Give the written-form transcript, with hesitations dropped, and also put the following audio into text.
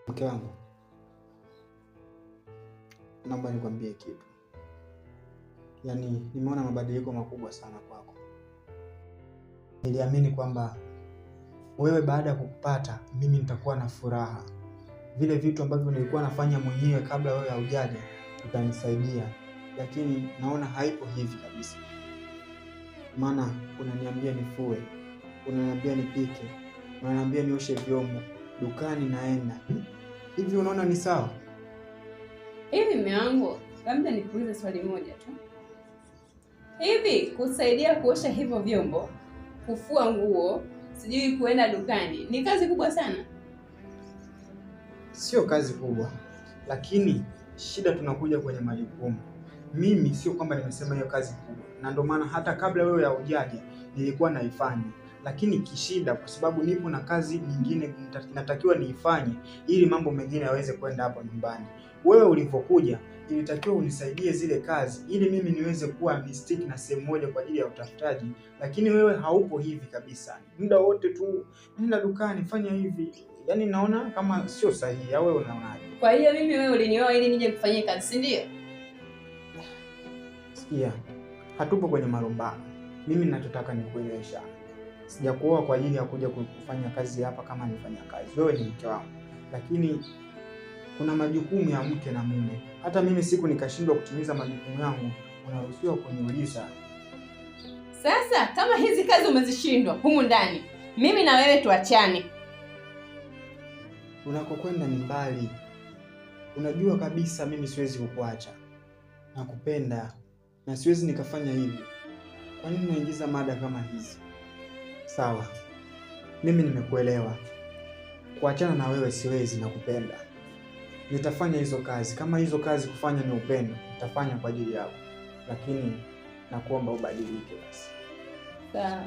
Mke wangu, naomba nikwambie kitu. Yaani nimeona mabadiliko makubwa sana kwako. Niliamini kwamba wewe baada ya kukupata mimi nitakuwa na furaha. Vile vitu ambavyo nilikuwa nafanya mwenyewe kabla wewe haujaja utanisaidia, lakini naona haipo hivi kabisa. Maana unaniambia nifue, unaniambia nipike, unaniambia nioshe vyombo, dukani naenda. Hivi unaona ni sawa? Hivi mume wangu, labda nikuulize swali moja tu. Hivi kusaidia kuosha hivyo vyombo, kufua nguo, sijui kuenda dukani, ni kazi kubwa sana? Sio kazi kubwa, lakini shida tunakuja kwenye majukumu. Mimi sio kwamba nimesema hiyo kazi kubwa, na ndio maana hata kabla wewe haujaja nilikuwa naifanya, lakini kishida, kwa sababu nipo na kazi nyingine natakiwa niifanye ili mambo mengine yaweze kwenda hapo nyumbani. Wewe ulivyokuja ilitakiwa unisaidie zile kazi ili mimi niweze kuwa mistiki na sehemu moja kwa ajili ya utafutaji, lakini wewe haupo hivi kabisa, muda wote tu nenda dukani, fanya hivi. Yaani naona kama sio sahihi, au wewe unaonaje? Kwa hiyo mimi wewe ulinioa ili nije kufanyia kazi, si ndio? Sikia, hatupo kwenye marumbano. Mimi ninachotaka ni kueleweshana. Sijakuoa kwa ajili ya kuja kufanya kazi hapa kama nifanya kazi. Wewe ni mke wangu, lakini kuna majukumu ya mke na mume. Hata mimi siku nikashindwa kutimiza majukumu yangu, unaruhusiwa kuniuliza. Sasa kama hizi kazi umezishindwa humu ndani, mimi na wewe tuachane. Unakokwenda ni mbali. Unajua kabisa mimi siwezi kukuacha. Nakupenda na siwezi nikafanya hivi. Kwa nini unaingiza mada kama hizi? Sawa, mimi nimekuelewa. Kuachana na wewe siwezi, nakupenda. Nitafanya hizo kazi. Kama hizo kazi kufanya ni upendo, nitafanya kwa ajili yako, lakini nakuomba ubadilike basi. Sawa.